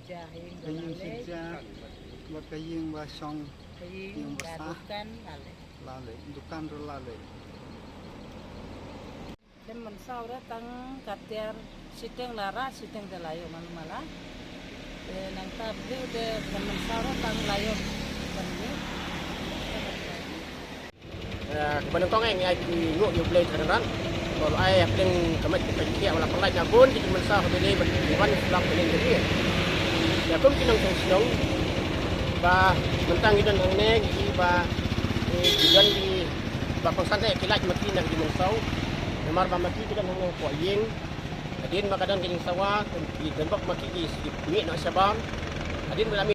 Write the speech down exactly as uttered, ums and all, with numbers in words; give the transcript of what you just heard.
Ka ïing shisha bad ka ïing ba shong, ïing ba sah, la leh, dukan ruh la leh. Te mynsaw ruh tang ka tiar shiteng la rah, shiteng te la ïoh, mano mala. Te nangta briew te mynsaw ruh tang la ïoh. Kaba nyngkong eh ngi ai khublei ïa U Blei Trai Kynrad ba u la ai hapdeng ka met ka khiah, u la pynlait na bun ki jingmynsaw ha Bele bad ki wan shlak Bele. Ïa kum ki nongshong shnong ba mynta ngi don hangne, ngi i ba ki don ki ba kongsan eh ki lait ma ki na ki jingmynsaw. Namar ba ma ki ki don hangne hapoh ïing. Hadien ba ka don ka jingsawa, ki don bok ma ki ki mih noh shabar. Hadien ba la